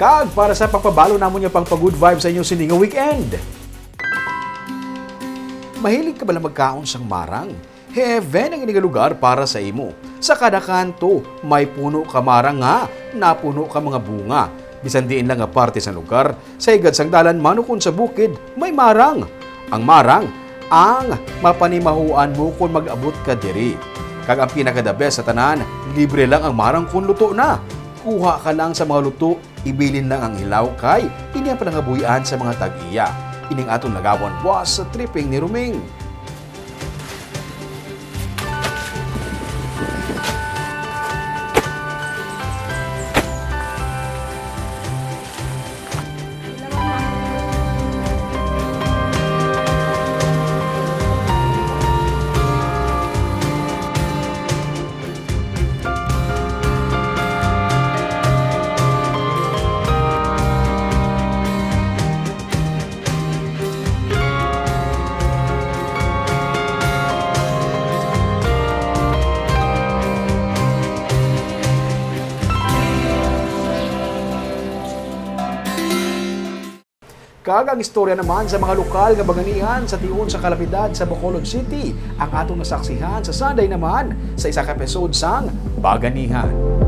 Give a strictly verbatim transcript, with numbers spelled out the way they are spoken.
Kag para sa pagpabalo namon nga pangpa-good vibe sa inyo sini nga weekend. Mahilig ka bala magkaon sang marang? Heaven ang ini nga lugar para sa imo. Sa kada kanto, may puno ka marang nga napuno ka mga bunga. Bisan diin lang nga parte sang lugar, sa higad sang dalan man ukon sa bukid, may marang. Ang marang, ang mapanimahuan mo kon mag-abot ka diri. Kag ang pinaka-the best sa tanan, libre lang ang marang kon luto na. Kuha ka lang sa mga luto, ibilin lang ang hilaw kay ini ang panangabuhian sa mga tag-iya. Ining aton lagawon buwas sa tripping ni Roming. Kag ang istorya naman sa mga lokal nga baganihan sa tion sa kalamidad sa Bacolod City ang atong nasaksihan sa Sunday naman sa isa ka episode sang Baganihan.